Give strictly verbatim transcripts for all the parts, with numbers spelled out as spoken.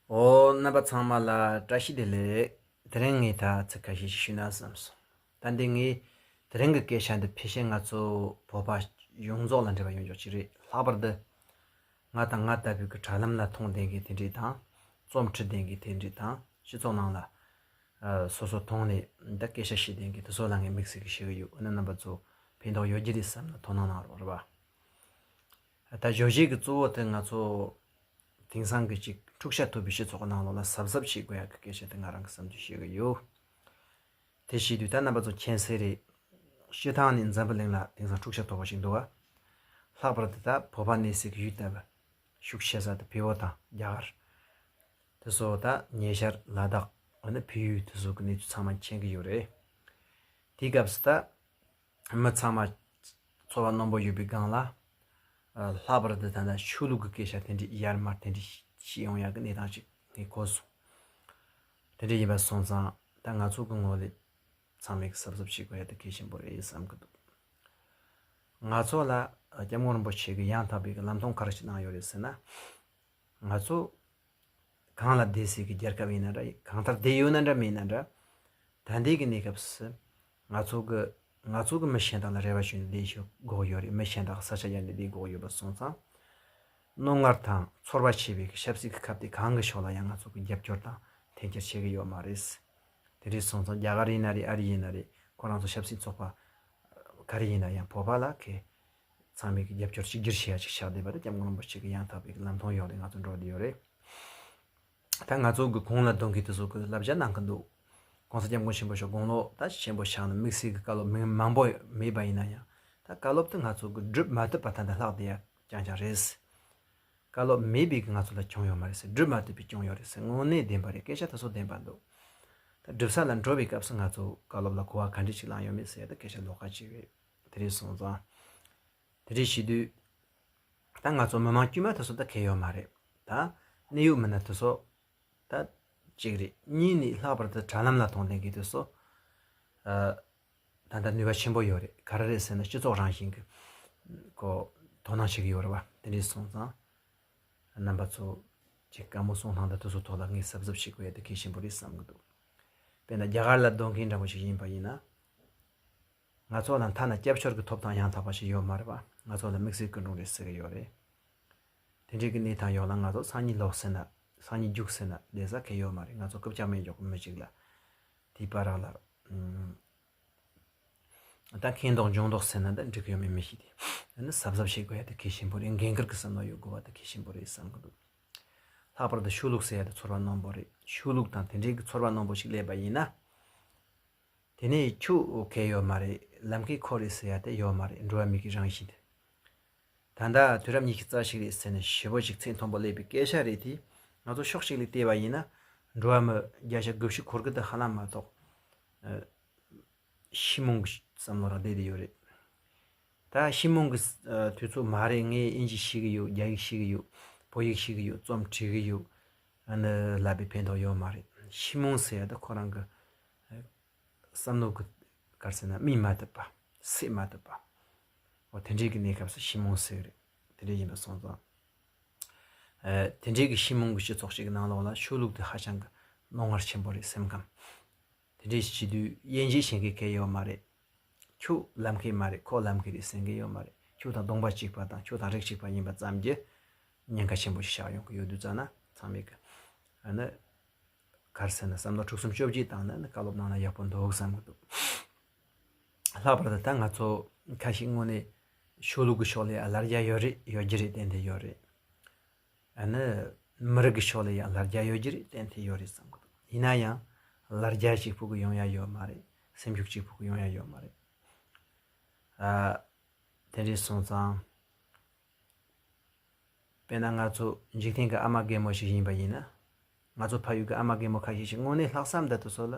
ཨོ། རྣམ་པ་ཚང་མ་ལ་བཀྲ་ཤིས་བདེ་ལེགས། དེ་རིང་ངས་ད་ཚིག་ཁ་ཤས་ཤིག་ཞུས་ན་བསམ་སོང་། ད་འདི་ངས་དེ་རིང་གི་སྐད་ཆ་འདི་ཕལ་ཆེར་ང་ཚོ་བོད་པ་ཡོངས་རྫོགས་ལ་འབྲེལ་བ་ཡོད་ཆོག་ཅིག་རེད། ལྷག་པར་དུ་ང་དང་ང་ལྟ་བུའི་གི་དྲ་ལམ་ལ་མཐོང་བསྡད་མཁན་དེ་འདྲས་དང་། རྩོམ་འབྲི་བསྡད་མཁན་དེ་འདྲས་དང་། སྤྱི་ཚོགས་ནང་ལ་ཨ་སོ་སོ་མཐོང་ནས་འདི་སྐད་ཆ་བཤད་བསྡད་མཁན་དེ་ཚོ་ལ་ངས་དམིགས་བསལ་གྱི་ཞུ་གི་ཡོད། ཨ་ནི་རྣམ་པ་ཚོ་ཕན་ཐོགས་ཡོད་རྒྱུ་རེད་བསམ་ན་དོ་སྣང་གནང་རོགས། རེད་པ། ད་བརྗོད་གཞི་གི་གཙོ་བོ་དེ་ང་ཚོ་དེང་སང་གི་ཅིག་འཁྲུག་ཆ་དོད་པའི་སྤྱི་ཚོགས་ནང་ལོགས་ལ་གཟབ་གཟབ་བྱེད་དགོས་ཡག་གི་སྐད་ཆ་དེ་ང་རང་གི་བསམ་ཚུལ་བཤད་གི་ཡོད། དེ་བྱེད་དུས་ད་རྣམ་པ་ཚོ་མཁྱེན་གསལ་རེད། སྤྱི་བཏང་ནས་འཛམ་བུ་གླིང་ལ་དེང་སང་འཁྲུག་ཆ་དོད་པོ་ཞིག་འདུག་བ། ལྷག་པར་དུ་ད་བོད་པ་གནས་སའི་གི་ཡུལ་ལྟ་བུ་ཤུགས་ཆེ་ས་དེ་བལ་པོ་དང་རྒྱ་གར། དེ་ཚོ་ད་ཉེ་ཆར་ལ་དྭགས་ཨ་ནི་བལ་ཡུལ་དེ་ཚོ་གི་གནས་ཚུལ་ཚང་མ་མཁྱེན་གི་ཡོད་རེད། དེའི་སྐབས་སུ་ད་མི་ཚང་མ་ཚོར་བ་རྣོན་པོ་ཡོད་པའི་སྒང་ལ། ཨ་ལྷག་པར་དུ་ད་ལྟ་ཆོས་ལུགས་ཀྱི་སྐད་ཆ་དེ་འདྲའི་ཡར་མར་དེ་འདྲའི་བཤད་ཡོང་ཡག་གི་གནས་སྟངས་ཅིག་ངས་གོ་སོང་། དེ་འདྲ་ཡིན་པ་སོང་ཙང་ད་ང་ཚོ་གི་ངོས་ལས་ཚང་མས་གི་གཟབ་གཟབ་བྱེད་དགོས་ཡ་དེ་གལ་ཆེན་པོ་རེད་བསམ་གི་འདུག་ང་ཚོ་ལ་ཨ་སྐྱབས་མགོན་རིན་པོ་ཆེ་གི་ཡང་དག་པའི་གི་ལམ་སྟོན་ག་རེ་ཞིག་གནང་ཡོད་རེད་ཟེར་ན། ང་ཚོ་གང་ལ་བསྡད་སའི་གི་རྒྱལ་ཁབ་ཡིན་ན་འདྲ། གང་ལྟར་བསྡད་ཡོད་ན་འདྲ་མིན་ན་འདྲ། ད་ལྟའི་གི་གནས་སྐབས་སུ་ང་ཚོ་གི་ང་ཚོ་གི་མི་གཞན་དག་ལ་རེ་བ་བཅོལ་ནས་བསྡད་ཤོག་དགོས་ཡོད་རེད། མི་གཞན་དག་ས་ཆ་གཞན་ནས་བསྡད་དགོས་ཡོད་པ་སོང་ཙང་། རྣོ་ངར་དང་ཚོར་བ་ཆེ་བའི་གི་ཆབ་སྲིད་ཀྱི་ཁ་གཏད་གང་གི་ཕྱོགས་ལ་ཡང་ང་ཚོ་གི་རྒྱབ་སྐྱོར་དང་འཐེན་འཁྱེར་བྱེད་གི་ཡོད་མ་རེད། དེ་འདྲ་སོང་ཙང་རྒྱ་གར་ཡིན་ན་རེད། ཨ་རི་ཡིན་ན་རེད། ཁོ་རང་ཚོ་ཆབ་སྲིད་ཚོགས་པ་ག་རེ་ཡིན་ན་ཡང་བོད་པ་ལ་གི་ཚང་མས་གི་རྒྱབ་སྐྱོར་གཅིག་གྱུར་བྱེད་ཡ་ཅིག་ཆགས་བསྡད་པ་དེ་སྐྱབས་མགོན་རིན་པོ་ཆེ་གི་ཡང་དག་པའི་གི་ལམ་སྟོན་ཡོད་རེད། ང་ཚོ་འགྲོ་བསྡད་ཡོད་རེད། ད་ང་ཚོ་གི་གོང་ལ་སྡོད་མཁན་དེ་ཚོ་གི་བསླབ་བྱ་གནང་གི་འདུག་གོང་ས་སྐྱབས་མགོན་ཆེན་པོ་མཆོག་དགུང་ལོ་ད་ཆེན་པོ་ཆགས་ནས་དམིགས་བསལ་གི་བཀའ་སློབ་མི་མང་པོ་མེད་པ་ཡིན་ན་ཡང་། ད་བཀའ་སློབ་དེ་ང་ཚོ་གི་སྒྲུབ་མ་ཐུབ་པ་ད་ལྟ་ལྷག་བསྡད་ཡ་རྐྱང་རྐྱང་རེད། བཀའ་སློབ་མེད་པའི་གི་ང་ཚོ་ལ་སྐྱོན་ཡོད་མ་རེད་ཟེར། སྒྲུབ་མ་ཐུབ་པའི་སྐྱོན་ཡོད་རེད་ཟེར། དངོས་གནས་བདེན་པ་རེད། སྐད་ཆ་དེ་ཚོ་བདེན་པ་འདུག་ད་སྒྲུབ་ས་ལ་འགྲོ་བའི་སྐབས་སུ་ང་ཚོ་བཀའ་སློབ་ལ་གོ་བ་ག་འདྲ་ཞིག་བླངས་ཡོད་མེད་ཟེར་ཡ་ད་སྐད་ཆ་ལོགས་ཀ་ཅིག་རེད། དེ་རེད་སོང་ཙང་། དེ་རེད་བྱེད་དུས། ད་ང་ཚོ་མི་མང་དཀྱུས་མ་དེ་ཚོ་ད་གལ་ཡོད་མ་རེད། ད་གནད་ཡོད་མི་སྣ་དེ་ཚོ་ད་གཅིག་རེད། གཉིས་ནི་ལྷག་པར་དུ་དྲ་ལམ་ལ་མཐོང་བསྡད་མཁན་དེ་ཚོ་ཨ་ད་ལྟ་ནུས་པ་ཆེན་པོ་ཡོད་རེད། ག་རེ་རེད་ཟེར་ན་སྤྱི་ཚོགས་རང་བཞིན་གྱི་ཁོ་དོ་སྣང་བྱེད་ཀྱི་ཡོད་རེད་བ། དེ་འདྲ་སོང་ཙང་རྣམ་པ་ཚོ་ཅིག་བཀའ་མོལ་གསུང་སྟངས་དང་དེ་ཚོ་ཐོག་ལ་ངས་གཟབ་གཟབ་བྱེད་དགོས་ཡ་དེ་གལ་ཆེན་པོ་རེད་བསམ་གྱི་འདུག་དཔེར་ན་རྒྱ་གར་ལ་སྡོད་མཁན་འདྲ་པོ་ཞིག་ཡིན་པ་ཡིན་ན། ང་ཚོ་ལ་མཐའ་ན་སྐྱབས་བཅོལ་གྱི་ཐོབ་ཐང་ཡང་དག་པ་ཞིག་ཡོད་མ་རེད་བ། ང་ཚོ་ལ་དམིགས་བསལ་སྐུ་མགྲོན་རེད་ཟེར་གྱི་ཡོད་རེད། དེ་འདྲའི་གི་གནས་སྟངས་ཡོད་ལ་ང་ཚོ་སང་ཉིན་ལོག་ཟེར་ན། སང་ཉིན་རྒྱུགས་ཟེར་ན་བསྡད་ས་གལ་ཡོད་མ་རེད། ང་ཚོ་རྐུབ་བཀྱག་མེད་འཇོག་གི་མི་གཅིག་ལ། དེའི་བར་ར་ལ་ཨུམ། ད་མཁན་འདོགས་ལྗོངས་འདོགས་ཟེར་ན་ད་འགྲིག་གི་ཡོད་མེད་མི་ཤེས་ཏེ། ཨ་ནི་གཟབ་གཟབ་བྱེད་དགོས་ཡ་དེ་གལ་ཆེན་པོ་རེད། འགན་འཁུར་གྱི་བསམ་བློ་ཡོད་དགོས་པ་དེ་གལ་ཆེན་པོ་རེད་བསམ་གྱི་འདུག་ལྷག་པར་དུ་ཆོས་ལུགས་ཟེར་ཡ་དེ་ཚོར་བ་རྣོན་པོ་རེད། ཆོས་ལུགས་དང་དེ་འབྲེལ་གྱི་ཚོར་བ་རྣོན་པོ་ཞིག་སླེབས་པ་ཡིན་ན། དེ་ནས་ཁྱོད་གལ་ཡོད་མ་རེད། ལམ་ཁའི་ཁོ་རེད་ཟེར་ཡ་དེ་ཡོད་མ་རེད། འགྲོ་བ་མིའི་གི་རང་བཞིན་དེ། ད་ལྟ་དུས་རབས་ཉི་ཤུ་རྩ་གཅིག་རེད་ཟེར་ནས་ཞེ་པོ་ཅིག་ཚད་མཐོན་པོ་སླེབས་པའི་སྐད་ཆ་རེད་དེ། ང་ཚོ་ཕྱོགས་གཅིག་ལས་བལྟས་པ་ཡིན་ན། འགྲོ་བ་མི་བརྒྱ་ཆ་དགུ་བཅུ་གོ་དགུ་དེ་ཧ་ལམ་མ་གཏོགས་ཨ་ཤི་མོང་གི་བསམ་བློ་རང་བསྡད་དེ་ཡོད་རེད། ད་ཤི་མོང་གི་ཨ་དུས་ཚོད་མ་རེད། ངས་དབྱིན་ཇི་ཤེས་གི་ཡོད། རྒྱ་ཡིག་ཤེས་གི་ཡོད། བོད་ཡིག་ཤེས་གི་ཡོད། རྩོམ་འབྲི་གི་ཡོད། ཨ་ནི་ལབ་པའི་ཕན་ཐོགས་ཡོད་མ་རེད། ཤི་མོང་ཟེར་ཡ་ད་ཁོ་རང་གི་ཨ་བསམ་བློ་གི་ག་རེ་ཟེར་ན་སྨིན་མ་ཐུབ་པ། སད་མ་ཐུབ་པ། འོ་དེ་འདྲའི་གི་གནས་སྐབས་སུ་ཤི་མོང་ཟེར་གི་རེད། དེ་འདྲ་ཡིན་པ་སོང་ཙང་། ཨ་དེ་འདྲའི་གི་ཤི་མོང་གི་སྤྱི་ཚོགས་ཤིག་གི་ནང་ལོགས་ལ་ཆོས་ལུགས་དེ་ཧ་ཅང་གི་རྣོ་ངར་ཆེན་པོ་རེད། སེམས་ཁམས། དེ་འདྲའི་བྱེད་དུས་དབྱེ་འབྱེད་བྱེད་མཁན་གལ་ཡོད་མ་རེད། ཁྱོད་ལམ་ཁའི་མ་རེད། ཁོ་ལམ་ཁའི་རེད་ཟེར་མཁན་ཡོད་མ་རེད། ཁྱོད་དང་གདོང་པ་གཅིག་པ་དང་ཁྱོད་དང་རིགས་གཅིག་པ་ཡིན་པ་ཙམ་གྱིས་ཉེན་ཁ་ཆེན་པོ་ཞིག་ཆགས་ཡོང་གི་ཡོད་དུས་ཙ་ན་ཚང་མས་གི་ཨ་ནི་ག་རེ་ཟེར་ན་བསམ་བློ་འཁྲུག་གསུམ་བཅོ་བརྒྱད་བཏང་ནས་ནི་བཀའ་སློབ་གནང་ན་ཡག་པོ་འདུག་བསམ་གི་འདུག་ལྷག་པར་དུ་ད་ང་ཚོ་ཁ་ཤས་དངོས་གནས་ཆོས་ལུགས་ཀྱི་ཕྱོགས་ལ་ཡང་ལར་རྒྱ་ཡོད་རེད། ཡོད་རྒྱུ་རེད། ཏན་ཏན་ཡོད་རེད། ཨ་ནི་མི་རིགས་ཀྱི་ཕྱོགས་ལ་ཡང་ལར་རྒྱ་ཡོད་རྒྱུ་རེད། ཏན་ཏན་ཡོད་རེད་བསམ་གི་འདུག་ཡིན་ན་ཡང་ལར་རྒྱ་གཅིག་པུ་གི་ཡོང་ཡ་ཡོད་མ་རེད། སེམས་ཤུགས་གཅིག་པུ་གི་ཡོང་ཡ་ཡོད་མ་རེད། ཨ་དེ་འདྲ་སོང་ཙང་། དཔེར་ན་ང་ཚོ་འཇིག་རྟེན་གྱི་ཨ་མ་རྒན་མོ་ཞིག་ཡིན་པ་ཡིན་ན། ང་ཚོ་ཕ་ཡུལ་གྱི་ཨ་མ་རྒན་མོ་ཁ་ཤས་ཤིག་དངོས་གནས་ལྷག་བསམ་དང་དེ་ཚོ་ལ་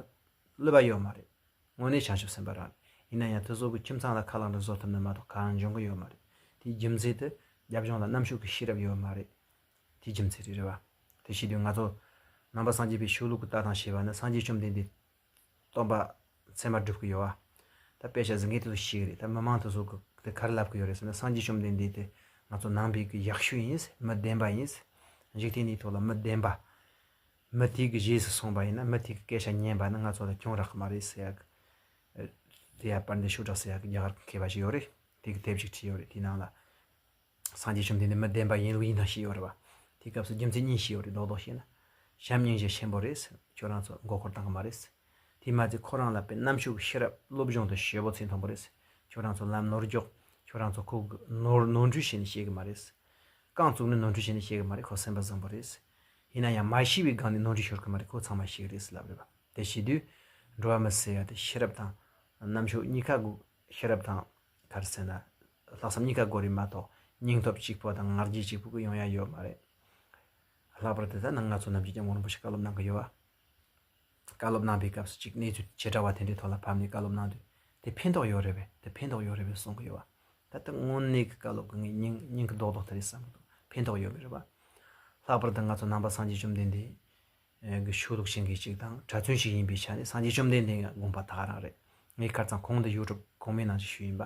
བསླུ་བ་ཡོད་མ་རེད། དངོས་གནས་བྱང་ཆུབ་སེམས་དཔའ་རང་རེད། ཡིན་ན་ཡང་དེ་ཚོ་གི་ཁྱིམ་ཚང་ལ་ཁ་ལག་འདྲ་བཟོ་ཐུབ་ནི་མ་གཏོགས་གང་འབྱུང་གི་ཡོད་མ་རེད། དེའི་རྒྱུ་མཚན་དེ་རྒྱབ་ལྗོངས་ལ་རྣམ་དཔྱོད་ཀྱི་ཤེས་རབ་ཡོད་མ་རེད། དེའི་རྒྱུ་མཚན་རེད། རེད་བ། དེ་བྱེད་དུས་ང་ཚོ་ནང་པ་སངས་རྒྱས་པའི་ཆོས་ལུགས་ཀྱི་ལྟ་སྟངས་བྱས་པ་ནི་སངས་རྒྱས་བཅོམ་ལྡན་འདས་སྟོན་པ་ཚད་མར་སྒྲུབ་ཀྱི་ཡོད་བ། ད་དཔེ་ཆ་གཟིགས་མཁན་དེ་ཚོ་ཤེས་ཀྱི་རེད། ད་མི་མང་དེ་ཚོ་གི་དེ་ག་རེ་ལབ་ཀྱི་ཡོད་རེད་ཟེར་ན། སངས་རྒྱས་བཅོམ་ལྡན་འདས་དེ་ང་ཚོ་ནང་པའི་གི་ཡག་ཤོས་ཡིན། མི་བདེན་པ་ཡིན། འཇིག་རྟེན་འདིའི་ཐོག་ལ་མི་བདེན་པ། མི་དེ་གི་རྗེས་སུ་སོང་པ་ཡིན་ན། མི་དེ་གི་སྐད་ཆ་ཉན་པ་ན་ང་ཚོ་ལ་གྱོང་རག་གི་མ་རེད་ཟེར་ཡག་གི། དེ་ཡ་དཔལ་ལྡན་ཤུ་དྲག་ཟེར་ཡག་གི་རྒྱ་གར་གི་མཁས་པ་ཞིག་ཡོད་རེད། དེ་གི་དེབ་ཅིག་བྲིས་ཡོད་རེད། དེའི་ནང་ལ། སངས་རྒྱས་བཅོམ་ལྡན་འདས་མི་བདེན་པ་ཡིན་ལུགས་ཡིན་ནང་བཤད་ཡོད་རེད་བ། དེའི་སྐབས་སུ་རྒྱུ་མཚན་གཉིས་བཤད་ཡོད་རེད། རྡོག་རྡོག་བཤད་ན། བྱམས་སྙིང་རྗེ་ཆེན་པོ་རེད། ཁྱོད་རང་ཚོ་མགོ་སྐོར་བཏང་གི་མ་རེད། དེ་མ་ཚད་ཁོ་རང་ལ་དཔེ་རྣམ་དཔྱོད་ཀྱི་ཤེས་རབ་སློབ་སྦྱོང་དང་ཞེ་པོ་ཚད་མཐོན་པོ་རེད། ཁྱོད་རང་ཚོ་ལམ་ནོར་འཇོག་ཁྱོད་རང་ཚོ་ཁོ་གི་ནོར་ནོར་འཁྲུལ་བྱས་ནས་བཤད་གི་མ་རེད། རྐང་བཙུགས་ནས་ནོར་འཁྲུལ་བྱས་ནས་བཤད་གི་མ་རེད། ཁོ་སེམས་པ་བཟང་པོ་རེད། ཡིན་ན་ཡང་མ་ཤེས་པའི་སྒང་ནས་ནོར་འཁྲུལ་ཤོར་གི་མ་རེད། ཁོ་ཚང་མ་ཤེས་གི་རེད་ཟེར་ལབ་རེད་བ། དེ་བྱེད་དུས། འགྲོ་བ་མི་ཟེར་ཡ་དེ་ཤེས་རབ་དང་། རྣམ་དཔྱོད་གཉིས་ཀ་དགོས། ཤེས་རབ་དང་། ག་རེ་ཟེར་ན། ལྷག་བསམ་གཉིས་ཀ་དགོས་རེད་མ་གཏོགས། སྙིང་སྟོབས་གཅིག་པོ་དང་ང་རྒྱལ་གཅིག་པོ་གིས་ཡོང་ཡ་ཡོད་མ་རེད། ལྷག་པར་དུ་ད་ནང་ང་ཚོ་ནམ་རྒྱུན་སྐྱབས་མགོན་རིན་པོ་ཆེ་བཀའ་སློབ་གནང་གི་ཡོད་བ། བཀའ་སློབ་གནང་པའི་སྐབས་སུ་ཅིག་གནས་ཚུལ་བྱེ་བྲག་པ་དེ་འདྲའི་ཐོག་ལ་ཕབ་ནས་བཀའ་སློབ་གནང་དུས། དེ་ཕན་ཐོགས་ཡོད་རེད་པས། དེ་ཕན་ཐོགས་ཡོད་རེད་པས་གསུང་གི་ཡོད་བ། ད་ལྟ་དངོས་གནས་ཀྱི་བཀའ་སློབ་ཀྱི་ངའི་སྙིང་སྙིང་གི་རྡོག་རྡོག་དེ་རེད་བསམ་གི་འདུག་ཕན་ཐོགས་ཡོད་པས་རེད་བ། ལྷག་པར་དུ་ང་ཚོ་ནང་པ་སངས་རྒྱས་བཅོམ་ལྡན་འདས། གི་ཆོས་ལུགས་ཤིང་གི་གཅིག་དང་གྲྭ་བཙུན་ཞིག་ཡིན་པའི་ཆ་ནས་སངས་རྒྱས་བཅོམ་ལྡན་འདས་ཀྱི་དགོངས་པ་ད་ག་རང་རེད། ངས་ཁ་རྩང་གོང་དུ་ཡུ་ཊུབ་གོང་མའི་ནང་ཞིག་ཞུས་ཡིན་པ།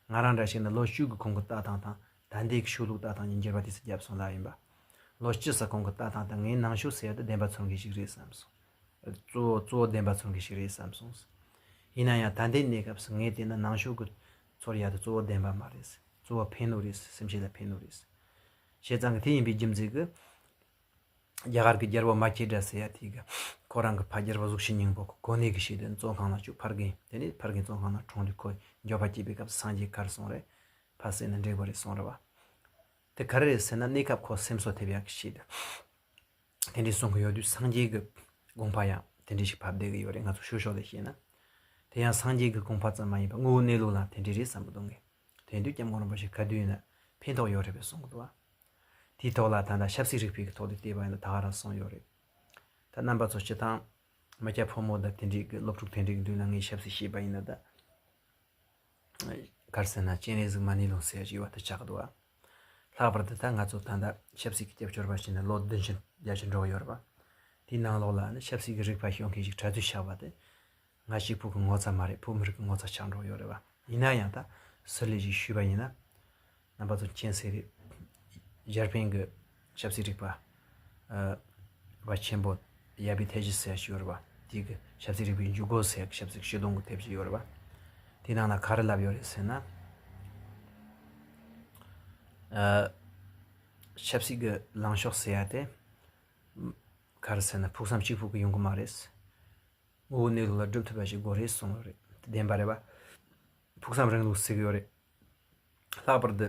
ང་རང་འདྲ་ཞིག་ནི་ལོ་བཅུ་གི་གོང་གི་ལྟ་སྟངས་དང་ད་ལྟའི་གི་ཆོས་ལུགས་ལྟ་སྟངས་གཉིས་འགྱུར་བ་དེ་ཚོ་བརྒྱབ་སོང་ལབ་ཡིན་པ། ལོ་བཅུ་ཙམ་གོང་གི་ལྟ་སྟངས་དང་ངའི་ནང་ཆོས་ཟེར་ཡ་དེ་བདེན་པ་མཚོན་མཁན་ཞིག་རེད་བསམ་སོང་། གཙོ་བོ་གཙོ་བོ་བདེན་པ་མཚོན་མཁན་ཞིག་རེད་བསམ་སོང་། ཡིན་ན་ཡང་ད་ལྟའི་གནས་སྐབས་སུ་ངས་བལྟས་ན་ནང་ཆོས་ཀྱི་ཚོར་ཡ་དེ་གཙོ་བོ་བདེན་པ་མ་རེད། གཙོ་བོ་ཕན་ནུས་རེད། སེམས་ཅན་ལ་ཕན་ནུས་རེད། བྱས་ཙང་གི་དེ་ཡིན་པའི་རྒྱུ་མཚན་གྱིས། རྒྱ་གར་གྱི་རྒྱལ་པོ་མ་སྐྱེས་དགྲ་ཟེར་ཡ་དེ་གི་ཁོ་རང་གི་ཕ་རྒྱལ་པོ་གཟུགས་ཅན་སྙིང་པོ་གི་གོ་གནས་ཀྱི་ཞིག་དེ་བཙོན་ཁང་ནང་བཅུག་ཕར་རྒན་དེ་ནས་ཕར་རྒན་བཙོན་ཁང་ནང་གྲོངས་དུས་ཁོ་འགྱོད་པ་སྐྱེས་པའི་སྐབས་སུ་སངས་རྒྱས་གར་སོང་རེད། ཕ་བསད་ན་འགྲིག་པ་རེད་གསུངས་རེད་བ། དེ་ག་རེ་རེད་ཟེར་ན་གནས་སྐབས་ཁོ་སེམས་གསོ་ཐེབས་ཡག་གི་ཞིག་དེ། དེ་འདྲའི་གསུང་གི་ཡོད་དུས་སངས་རྒྱས་ཀྱི་དགོངས་པ་ཡང་དེ་འདྲའི་ཞིག་ཕབ་བསྡད་ཀྱི་ཡོད་རེད། ང་ཚོ་ཤོད་ཤོད་ལ་བཤད་ན། དེ་ཡང་སངས་རྒྱས་ཀྱི་དགོངས་པ་ཙམ་མ་ཡིན་པར་དངོས་པོའི་གནས་ལུགས་ལ་དེ་འདྲའི་རེད་བསམ་གི་འདུག་ངས། དེ་དུས་སྐྱབས་མགོན་རིན་པོ་ཆེ་ག་དུས་ཡིན་ན་ཕན་ཐོགས་ཡོད་རེད་པས་གསུང་གི་འདུག་བ། དེའི་ཐོག་ལ་ད་ལྟ་ཆབ་སྲིད་རིག་པའི་གི་ཐོག་ཏུ་བལྟས་པ་ཡིན་ན་ད་ག་རང་གསུངས་ཡོད་རེད། ད་རྣམ་པ་ཚོ་སྤྱི་བཏང་མི་སྐྱ་ཕོ་མོ་དང་དེ་འདྲའི་གི་སློབ་ཕྲུག་དེ་འདྲའི་གི་མདུན་ལ་ངས་ཆབ་སྲིད་བཤད་པ་ཡིན་ན་ད། ག་རེ་ཟེར་ན་སྤྱན་རས་གཟིགས་མ་ཎི་ལུང་ཟེར་ཞིག་ཡོད་པ་དེ་ཆགས་འདུག་བ། ལྷག་པར་དུ་ད་ང་ཚོ་ད་ལྟ་ཆབ་སྲིད་ཀྱི་སྐྱབས་བཅོལ་བ་ཞིག་ནས་ལོ་བདུན་ཅུ་བརྒྱད་ཅུ་འགྲོ་གི་ཡོད་རེད་པ། དེའི་ནང་ལོགས་ལ་ནི་ཆབ་སྲིད་ཀྱི་རིག་པ་ཤོད་མཁན་ཞིག་གྲྭ་བཙུན་ཆགས་པ་དེ། ང་གཅིག་པུ་གི་ངོ་ཚ་མ་རེད། བོད་མི་རིགས་ཀྱི་ངོ་ཚ་ཆགས་འགྲོ་གི་ཡོད་རེད་པ། ཡིན་ན་ཡང་ད་ཟུར་ལས་ཞིག་ཞུས་པ་ཡིན་ན། རྣམ་པ་ཚོ་མཁྱེན་གསལ་རེད། འཇར་པན་གྱི་ཆབ་སྲིད་རིག་པ། ཨ། བ་ཆེན་པོ་ཡ་བི་ཐེ་ཇི་ཟེར་ཞིག་ཡོད་རེད་པ། དེ་གི་ཆབ་སྲིད་རིག་པའི་འཇུག་སྒོ་ཟེར་ཆབ་སྲིད་ཞིབ་འདང་གི་དེབ་ཅིག་ཡོད་རེད་པ། དེའི་ནང་ལ་ག་རེ་ལབ་ཡོད་རེད་ཟེར་ན། ཨ། ཆབ་སྲིད་ཀྱི་ལངས་ཕྱོགས་ཟེར་ཡ་དེ། ག་རེ་ཟེར་ན་ཕུགས་བསམ་གཅིག་པུ་གིས་ཡོང་གི་མ་རེད། དངོས་པོའི་གནས་ལུགས་ལ་སྒྲུབ་ཐུབ་པ་ཞིག་དགོས་རེད་གསུངས་ཡོད་རེད། དེ་བདེན་པ་རེད་པ། ཕུགས་བསམ་རིང་ལུགས་ཟེར་གི་ཡོད་རེད། ལྷག་པར་དུ།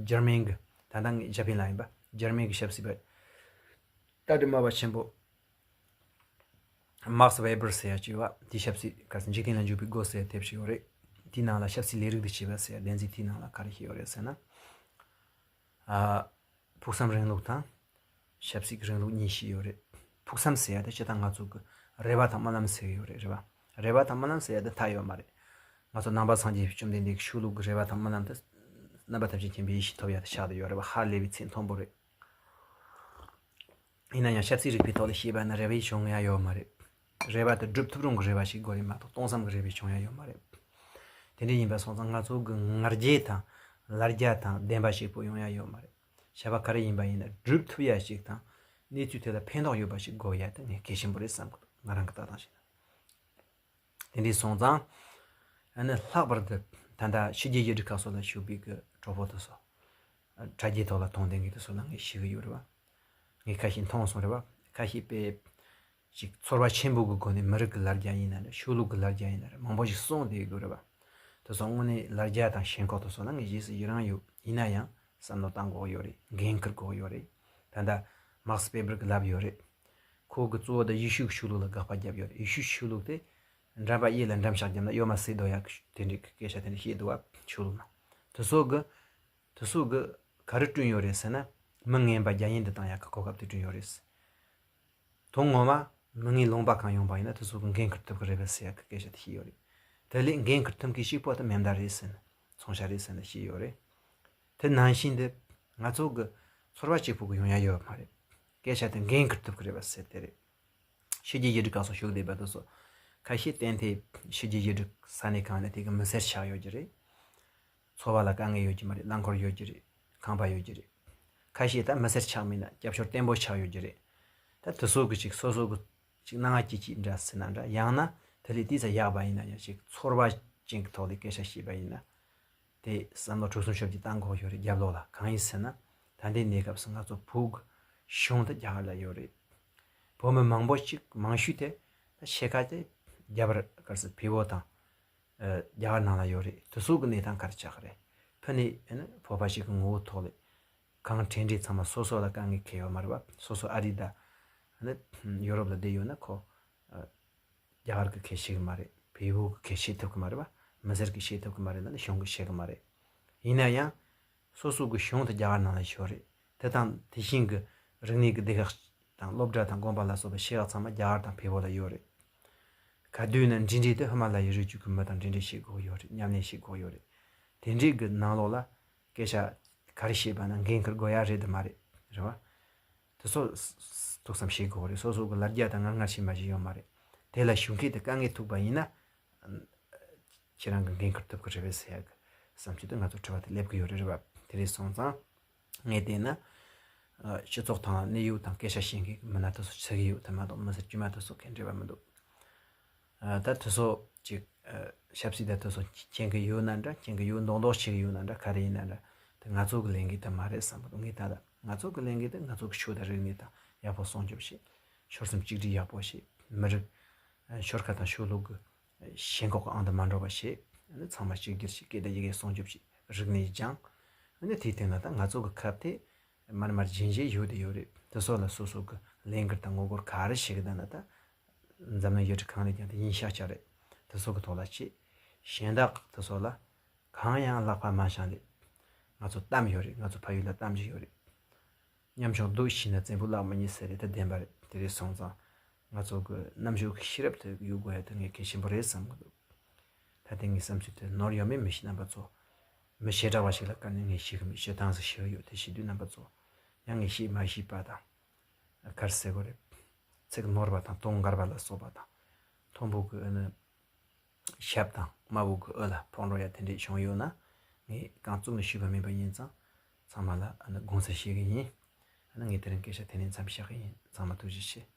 འཇར་མན་གྱི། ད་ལྟ་ངས་འཇར་པན་ལ་ཡིན་པ། འཇར་མན་གྱི་ཆབ་སྲིད་པ། ལྟ་གྲུབ་སྨྲ་བ་ཆེན་པོ། མཱགས་ཝེ་བར་ཟེར་ཡ་ཅིག་ཡོད་པ། དེའི་ཆབ་སྲིད་ག་ཚོད་འཇིག་རྟེན་ལ་འཇུག་པའི་སྒོ་ཟེར་དེབ་ཞིག་ཡོད་རེད། དེའི་ནང་ལ་ཆབ་སྲིད་ལས་རིགས་དང་བཅས་པ་ཟེར་ཡ་བདེན་ཚིག་དེའི་ནང་ལ་ག་རེ་བཤད་ཡོད་རེད་ཟེར་ན། ཨ། ཕུགས་བསམ་རིང་ལུགས་དང་། ཆབ་སྲིད་ཀྱི་རིང་ལུགས་གཉིས་ཤིག་ཡོད་རེད། ཕུགས་བསམ་ཟེར་ཡ་དེ་སྤྱིར་བཏང་ང་ཚོ་གི་རེ་བ་དང་སྨོན་ལམ་ཟེར་གི་ཡོད་རེད། རེད་པ། རེ་བ་དང་སྨོན་ལམ་ཟེར་ཡ་དེ་མཐའ་ཡོད་མ་རེད། ང་ཚོ་ནང་པ་སངས་རྒྱས་པའི་བཅོམ་ལྡན་འདས་ཀྱི་ཆོས་ལུགས་ཀྱི་རེ་བ་དང་སྨོན་ལམ་དེ། རྣམ་པ་ཐམས་ཅད་མཁྱེན་པའི་ཡེ་ཤེས་ཐོབ་ཡ་དེ་ཆགས་བསྡད་ཡོད་རེད་པ། ཧ་ལས་པའི་ཚད་མཐོན་པོ་རེད། ཡིན་ན་ཡང་ཆབ་སྲིད་རིག་པའི་ཐོག་ལ་བཤད་པ་ན་རེ་བ་ཡེ་བྱུང་ཡ་ཡོད་མ་རེད། རེ་བ་དེ་སྒྲུབ་ཐུབ་རུང་གི་རེ་བ་ཞིག་དགོས་རེད་མ་གཏོགས་སྟོང་བསམ་གྱི་རེ་བ་བྱུང་ཡ་ཡོད་མ་རེད། དེ་འདྲ་ཡིན་པ་སོང་ཙང་ང་ཚོ་གི་ང་རྒྱལ་དང་ལ་རྒྱ་དང་བདེན་པ་ཞིག་པོ་ཡོང་ཡ་ཡོད་མ་རེད། བྱ་བ་ག་རེ་ཡིན་པ་ཡིན་ན་སྒྲུབ་ཐུབ་ཡ་ཞིག་དང་། གནས་ཚུལ་དེ་ལ་ཕན་ཐོགས་ཡོད་པ་ཞིག་དགོས་ཡ་དེ་ངས་གལ་ཆེན་པོ་རེད་བསམ་གི་འདུག་ང་རང་གི་ལྟ་སྟངས་བྱས་ན། དེ་འདྲ་སོང་ཙང་། ཨ་ནི་ལྷག་པར་དུ་ད་ལྟ་ཕྱི་རྒྱལ་ཡུལ་གྲུ་ཁག་སོགས་ལ་བཞུགས་པའི་གི་གྲོགས་པོ་དེ་ཚོ། དྲ་རྒྱའི་ཐོག་ལ་མཐོང་ལྡན་གྱི་དེ་ཚོ་ལ་ངས་ཞུ་གི་ཡོད་རེད་པ། ངས་ཁ་ཤས་མཐོང་སོང་རེད་པ། ཁ་ཤས་དཔེ་ཅིག་ཚོར་བ་ཆེན་པོ་གི་སྒོ་ནས་མི་རིགས་ཀྱི་ལ་རྒྱ་ཡིན་ན་རེད། ཆོས་ལུགས་ཀྱི་ལ་རྒྱ་ཡིན་ན་རེད། མང་པོ་ཞིག་གསུངས་བསྡད་ཡོད་རེད་པ། དེ་ཚོ་དངོས་གནས་ལ་རྒྱ་དང་ཞེན་ཁོག་དེ་ཚོ་ལ་ངས་རྗེས་སུ་ཡི་རང་ཡོད། ཡིན་ན་ཡང་བསམ་བློ་བཏང་དགོས་ཡོད་རེད། འགན་འཁུར་དགོས་ཡོད་རེད། ད་ལྟ་མཱགས་ཝེ་བར་གྱིས་ལབ་ཡོད་རེད། ཁོ་གི་གཙོ་བོ་དེ་ཡེ་ཤུ་གི་ཆོས་ལུགས་ལ་དགག་པ་བརྒྱབ་ཡོད་རེད། ཡེ་ཤུའི་ཆོས་ལུགས་དེ། འགྲམ་པ་གཡས་ལ་འགྲམ་ལྕག་བརྒྱབ་ན་གཡོན་མ་བསད་འདོད་ཡག་གི་དེ་འདྲའི་སྐད་ཆ་དེ་འདྲ་བཤད་འདུག་བ། ཆོས་ལུགས་ནང་། དེ་ཚོ་གི། དེ་ཚོ་གི་ག་རེ་བསྐྲུན་ཡོད་རེད་ཟེར་ན། མི་ངན་པ་རྒྱ་ཡན་དུ་བཏང་ཡག་གི་གོ་སྐབས་དེ་བསྐྲུན་ཡོད་རེད། དོན་ངོ་མ་མི་ངན་ལུང་པ་གང་ཡོང་པ་ཡིན་ན་དེ་ཚོ་གི་འགན་འཁུར་ཐུབ་ཀྱི་རེད་པས་ཟེར་ཡག་གི་སྐད་ཆ་དེ་བཤད་ཡོད་རེད། དེ་ལས་འགན་འཁུར་ཐུབ་མཁན་གཅིག་པོ་དེ་མེ་མདའ་རེད་ཟེར་ནས་མཚོན་ཆ་རེད་ཟེར་ནས་བཤད་ཡོད་རེད། དེ་ནང་བཞིན་དུ་ང་ཚོ་གི་ཚོར་བ་གཅིག་པུ་གི་ཡོང་ཡ་ཡོད་མ་རེད། སྐད་ཆ་དེ་འགན་འཁུར་ཐུབ་ཀྱི་རེད་པས་ཟེར་དེ་རེད། ཕྱི་རྒྱལ་ཡུལ་གྲུ་ཁག་སོགས་བཞུགས་བསྡད་པ་དེ་ཚོ། ཁ་ཤས་ཏན་ཏན་ཕྱི་རྒྱལ་ཡུལ་གྲུ་ས་གནས་གང་ནས་དེ་གི་མི་སེར་ཆགས་ཡོད་ཀྱི་རེད། འཚོ་བ་ལ་དཀའ་ངལ་ཡོད་ཀྱི་མ་རེད། རླངས་འཁོར་ཡོད་ཀྱི་རེད། ཁང་པ་ཡོད་ཀྱི་རེད། ཁ་ཤས་ད་མི་སེར་ཆགས་མིན་ན་སྐྱབས་བཅོལ་བརྟན་པོ་ཆགས་ཡོད་ཀྱི་རེད། ད་དེ་ཚོ་གི་ཅིག་སོ་སོ་གི་ཅིག་སྣང་བ་སྐྱིད་སྐྱིད་འདྲ་ཟེར་ན་འདྲ། ཡང་ན་དེ་ལས་ཏོག་ཙམ་ཡག་པ་ཡིན་ན་ཡང་ཅིག་ཚོར་བ་ཅན་གྱི་ཐོག་ལས་སྐད་ཆ་བཤད་པ་ཡིན་ན། དེ་བསམ་བློ་དྲུག་གསུམ་བཅོ་བརྒྱད་བཏང་དགོས་ཡོད་རེད། རྒྱབ་ལོགས་ལ་གང་ཡིན་ཟེར་ན། ད་ལྟའི་གནས་སྐབས་སུ་ང་ཚོ་བོད་ཀྱི་གཞུང་དེ་རྒྱ་གར་ལ་ཡོད་རེད། བོད་མི་མང་པོ་ཅིག་མང་ཤོས་དེ་ད་ཕྱེད་ཀ་དེ་རྒྱ་གར་ག་རེ་ཟེར་བལ་པོ་དང་། ཨ། རྒྱ་གར་ནང་ལ་ཡོད་རེད། དེ་ཚོ་གི་གནས་སྟངས་ག་རེ་ཆགས་ཀྱི་རེད། ཕུ་ནས་ཨ་ནི་བོད་པ་ཞིག་གི་ངོ་བོ་ཐོག་ལས་གང་དྲན་དྲན་ཚང་མ་སོ་སོ་ལ་དཀའ་ངལ་འཁེལ་ཡོད་མ་རེད་པ། སོ་སོ་ཨ་རི་དང་ཨ་ནི་ཡོ་རོབ་ལ་བསྡད་ཡོད་ན་ཁོ། ཨ། རྒྱ་གར་གི་སྐད་ཤེས་གི་མ་རེད། བལ་པོ་གི་སྐད་ཤེས་ཐུབ་གི་མ་རེད་པ། མི་སེར་གི་ཤེས་ཐུབ་གི་མ་རེད། ན་ནི་གཞུང་གི་ཤེས་གི་མ་རེད། ཡིན་ན་ཡང་། སོ་སོ་གི་གཞུང་དེ་རྒྱ་གར་ནང་ལ་ཡོད་རེད། དེ་དང་དེ་བཞིན་གི་རིག་གནས་ཀྱི་སྡེ་ཁག་དང་སློབ་གྲྭ་དང་དགོན་པ་ལ་སོགས་པ་ཤེས་ཡག་ཚང་མ་རྒྱ་གར་དང་བལ་པོ་ལ་ཡོད་རེད། ག་དུས་ན་འབྲེལ་འདྲིས་དེ་ཧི་མ་ལ་ཡའི་རི་རྒྱུད་ཀྱི་མི་དང་འབྲེལ་འདྲིས་བྱེད་དགོས་ཡོད་རེད། ཉམས་ལེན་བྱེད་དགོས་ཡོད་རེད། དེ་འདྲའི་གི་ནང་ལོགས་ལ་སྐད་ཆ་ག་རེ་བཤད་པ་ན་འགན་འཁུར་དགོས་ཡ་རེད་དམ་མ་རེད། རེད་བ། དེ་ཚོ་ཐུགས་བསམ་བཞེས་དགོས་རེད། སོ་སོ་གི་ལ་རྒྱ་དང་ངར་ངར་བྱེད་མ་བྱེད་ཡོད་མ་རེད། དེ་ལ་གཞུང་གིས་དེ་དཀའ་ངལ་ཐུག་པ་ཡིན་ན། ཁྱེད་རང་གི་འགན་འཁུར་ཐུབ་ཀྱི་རེད་པས་ཟེར་ཡག་གི་བསམ་ཚུལ་དེ་ང་ཚོ་དྲི་བ་དེ་སླེབས་ཀྱི་ཡོད་རེད། རེད་བ། དེ་རེད་སོང་ཙང་། ངས་བལྟས་ན། ཨ། སྤྱི་ཚོགས་དང་གནས་ཡུལ་དང་སྐད་ཆ་བཤད་མཁན་གྱི་མི་སྣ་དེ་ཚོ་ཚུད་ཀྱི་ཡོད་དེ་མ་གཏོགས་མི་སེར་དཀྱུས་མ་དེ་ཚོ་གས་འབྲེལ་བ་མི་འདུག་ཨ། ད་དེ་ཚོ་ཅིག་ཨ། ཆབ་སྲིད་དང་དེ་ཚོ་མཁྱེན་གྱི་ཡོད་ན་འདྲ། མཁྱེན་གྱི་ཡོད་མདོག་མདོག་བྱེད་ཀྱི་ཡོད་ན་འདྲ། ག་རེ་ཡིན་ན་འདྲ། དེ་ང་ཚོ་གི་ལས་འགན་དེ་མ་རེད་བསམ་གི་འདུག་ངས་ད་ལྟ་ང་ཚོ་གི་ལས་འགན་དེ་ང་ཚོ་གི་ཆོས་དང་རིག་གནས་དང་ཡག་པོ་སྲུང་སྐྱོབ་བྱེད། ཆོལ་གསུམ་གཅིག་སྒྲིལ་ཡག་པོ་བྱེད། མི་རིགས། ཨ། ཆོལ་ཁ་དང་ཆོས་ལུགས་ཀྱི་ཞེན་ཁོག་གི་ཨང་དུ་མ་འགྲོ་བ་བྱེད། ཨ་ནི་ཚང་མ་གཅིག་གྱུར་བྱེད། སྐད་དང་ཡི་གེ་སྲུང་སྐྱོབ་བྱེད། རིག་གནས་སྦྱང་། ཨ་ནི་དེའི་སྟེང་ལ་ད་ང་ཚོ་གི་ཁབ་དེ་མར་མར་རྗེན་རྗེན་ཡོད་དེ་ཡོད་རེད། དེ་ཚོ་ལ་སོ་སོ་གི་ལས་འགུལ་དང་ངོ་རྒོལ་ག་རེ་བྱེད་གི་ད་ན་ད། འཛམ་གླིང་ཡུལ་གྲུ་གང་ལ་ཀྱང་དེ་ཡིན་ཤག་ཤག་རེད། དེ་ཚོ་གི་ཐོག་ལ་བྱེད། གཞན་དག་དེ་ཚོ་ལ་གང་ཡང་ལག་པ་མ་བྱང་ལེ། ང་ཚོ་གཏམ་ཡོད་རེད། ང་ཚོ་ཕ་ཡུལ་ལ་གཏམ་ཅིག་ཡོད་རེད། ཉམ་ཆུང་སྡུག་ཤེས་ན་བཙན་པོ་ལག་མི་རྙེད་ཟེར་རེད། དེ་བདེན་པ་རེད། དེ་རེད་སོང་ཙང་། ང་ཚོ་གི་རྣམ་དཔྱོད་ཀྱི་ཤེས་རབ་དེ་ཡོད་དགོས་ཡ་དེ་ངས་གལ་ཆེན་པོ་རེད་བསམ་གི་འདུག་ད་དེ་ངའི་བསམ་ཚུལ་དེ་ནོར་ཡོད་མེད་མི་ཤེས། རྣམ་པ་ཚོ། མི་བྱེ་བྲག་པ་ཞིག་ལ་བཀར་ནས་ངས་ཤེས་གི་མེད། སྤྱིར་བཏང་ཟིག་ཤེས་གི་ཡོད། དེ་བྱེད་དུས་རྣམ་པ་ཚོ། ཡང་ངས་ཤེས་མ་ཤེས་པ་དང་། ག་རེ་ཟེར་དགོས་རེད། ཚིག་ནོར་བ་དང་དོན་འགལ་བ་ལ་སོགས་པ་དང་། མཐོན་པོ་གི་ཨ་ནི། ཞབས་དང་དམར་པོ་གི་འོད་ལ་ཕོག་འགྲོ་ཡ་དེ་འདྲས་བྱུང་ཡོད་ན། ངས་རྐང་བཙུགས་ནས་ཞུས་པ་མིན་པ་ཡིན་ཙང་། ཚང་མ་ལ་ཨ་ནི་དགོངས་སེལ་ཞུ་གི་ཡིན། ཨ་ནི་ངས་དེ་རིང་སྐད་ཆ་དེ་ནས་མཚམས་བཞག་གི་ཡིན། ཚང་མ་ཐུགས་རྗེ་ཆེ།